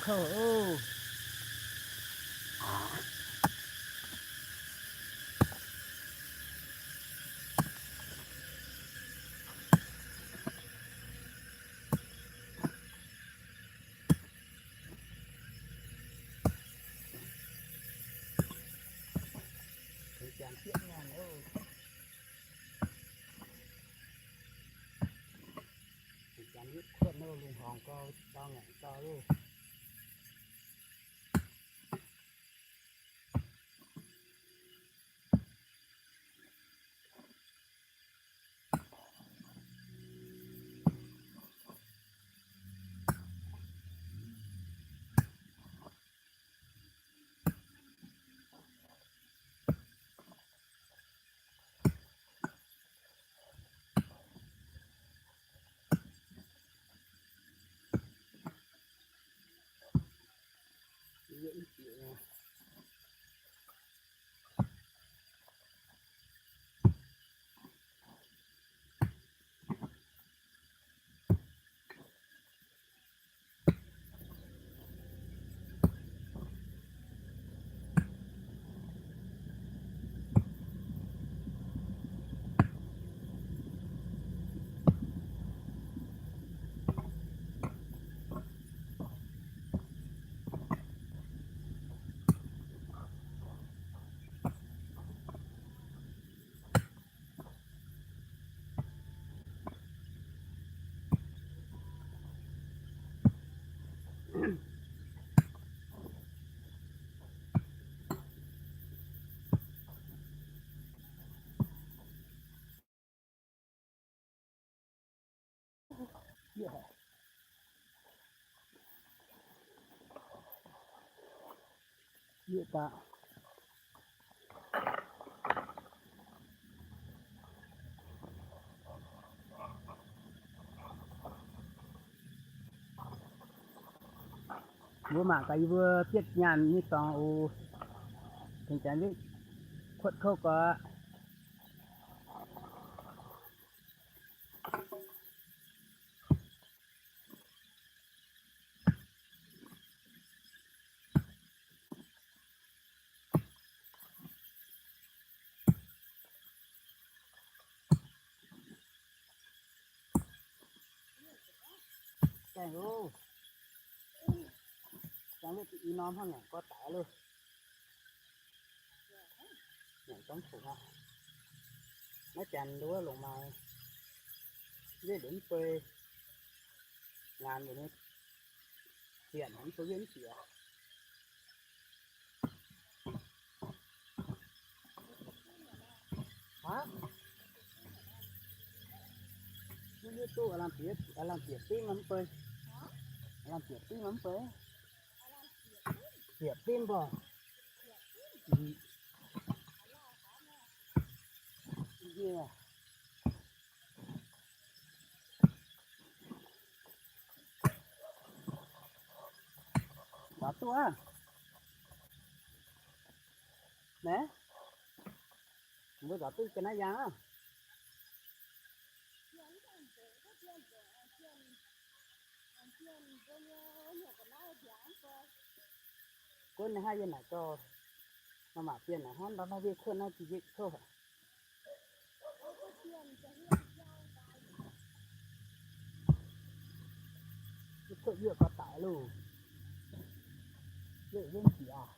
Kouv oc. Janx yietv kuotv nor, lungh horngc gau, dau ngaengc gau loh. Mbuo mangc gaax yie mbuo bietv nyaanh nyei dorngx oc. Tengx janx mbienv kuotv kouv gorx. Gaengh oc. Gaengh wuov i norm hnangv ngaengc gorx daic loh. Ngaengc gorngv fungc aqv. Maiv janx nduov longc maaih wetv liuz mv bei, ngaanc liuz nyei zienc mv bei wetv mv bieqc. Aqv, mv hiuv duqv aav lamh bieqc, aav lamh bieqc dingv mv bei, aav lamh bieqc dingv mv bei, bieqc dingv mv bei. Nzauh duqv aqv. Naaiv, mbuo nzauh duqv ga'naaiv yaangh aqv. Gunv ninh haih yiem naaic gauh, maaih maac bienh naaic hnangv, ndau naaiv wetv kuotv naaiv jiex wetv kouv haic. Kuotv wetv gorx daic loh. Wetv wetv jiex aqv.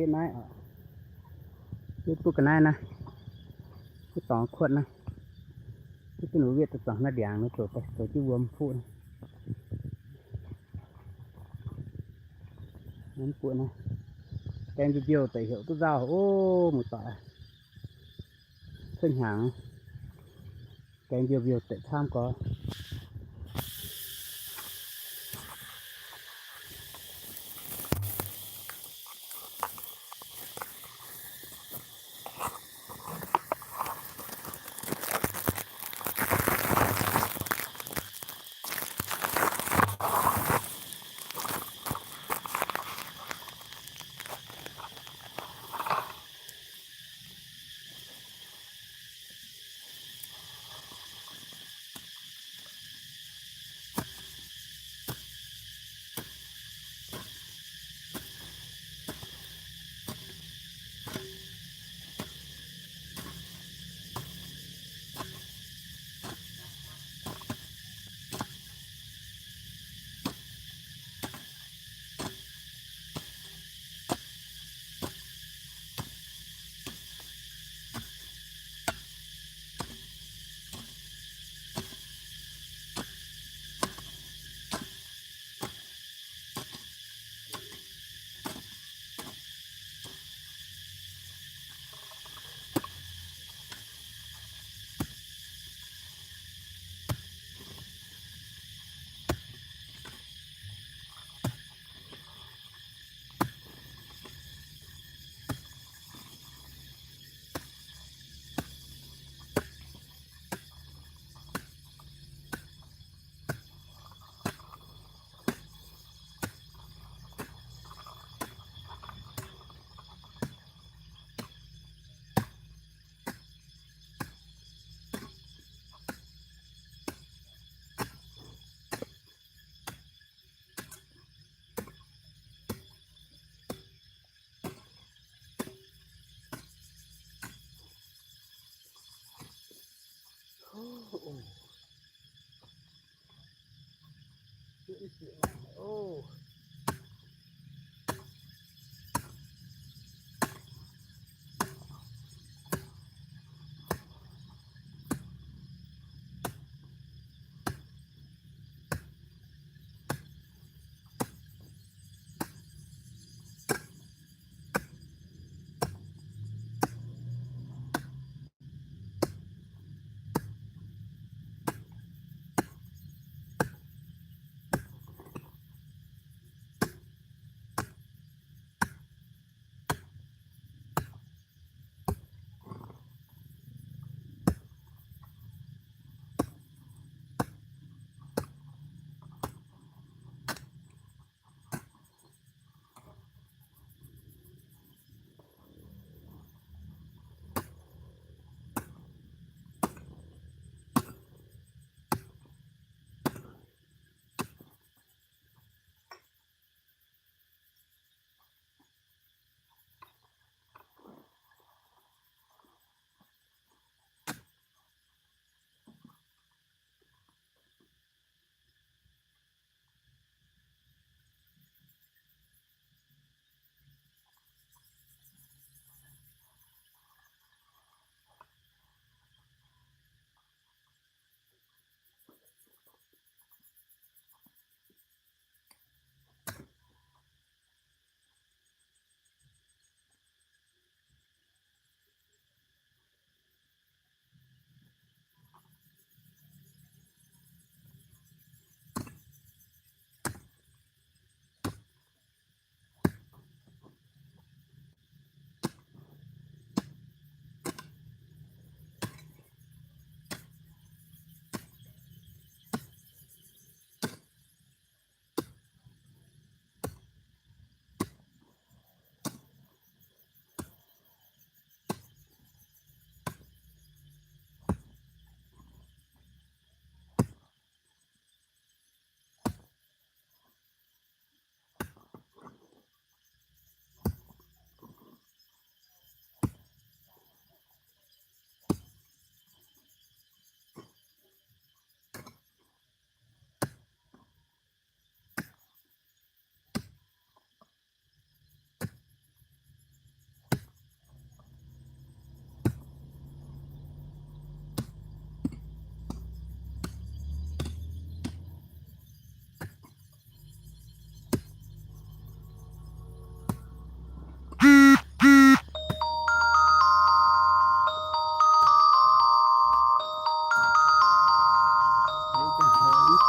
Wetv naaiv oc. Wetv duqv ga'naaiv naaiv. Duqv dorngx kuotv naaiv. Duqv duqv ninh wetv daaih zuangx naaiv ndiangx nor zoux daaih zoux jienv wuom fuqv naaiv. Mv buoqv naaiv, gaeng mbiouh mbiouh deix heuc duqv nzauh oc, muoz-doic. Cuotv hnyangx, gaengh mbiouh mbiouh deix camv gorx.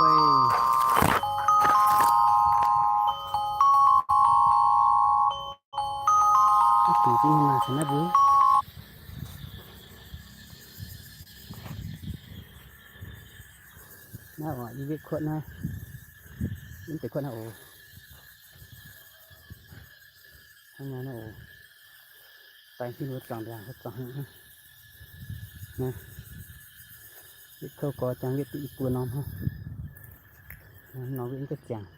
Dingc zingh maaih caux naaiv mbuo. Naaiv oc, yie wetv kuotv naaiv. Mv deix kuotv naaiv oc. Hnangv nor naaiv oc. Baengh jienv wuov zuangx ndiangx, wuov zuangx hngongx hnangv. Naaiv, wetv kouv gorx jangx wetv duqv i buo norm hnangv. Nor wetv mv gaengh ziangx.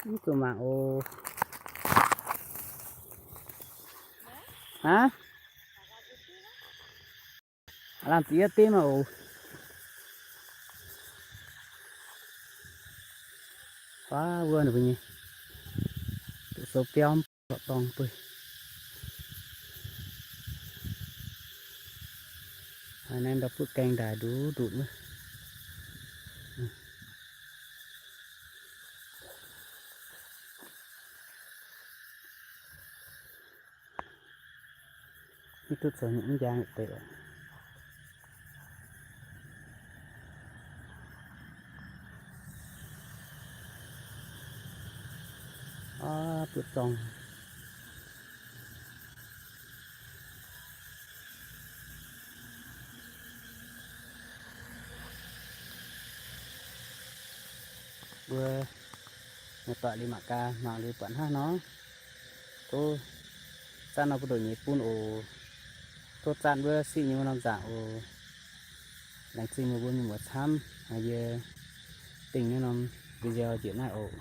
Mv zuqc mangc oc. Aav, lamh ziex div maah oc. Waav wuov ninh mbuo nyei, duqv sou biauv mv dorngx bueix. Haaix naaiv ndau butv gaeng ndaaix nduqc nduqc wuov. Mv duqv zoux nyungc mv njang deix oc. Aav, butv dorngx. Mbuo muoz-doic liuz mangc gaax, mangc liuz buatc hnangv nor. Tov zanc nor buov ndoqc nyei bun oc. Tov zanc wuov siqv nyei wuov norm nzaangc oc. Laengz zingh meih mbuo mienh muoz camv, yie dingh nyei norm video njiec naaiv oc.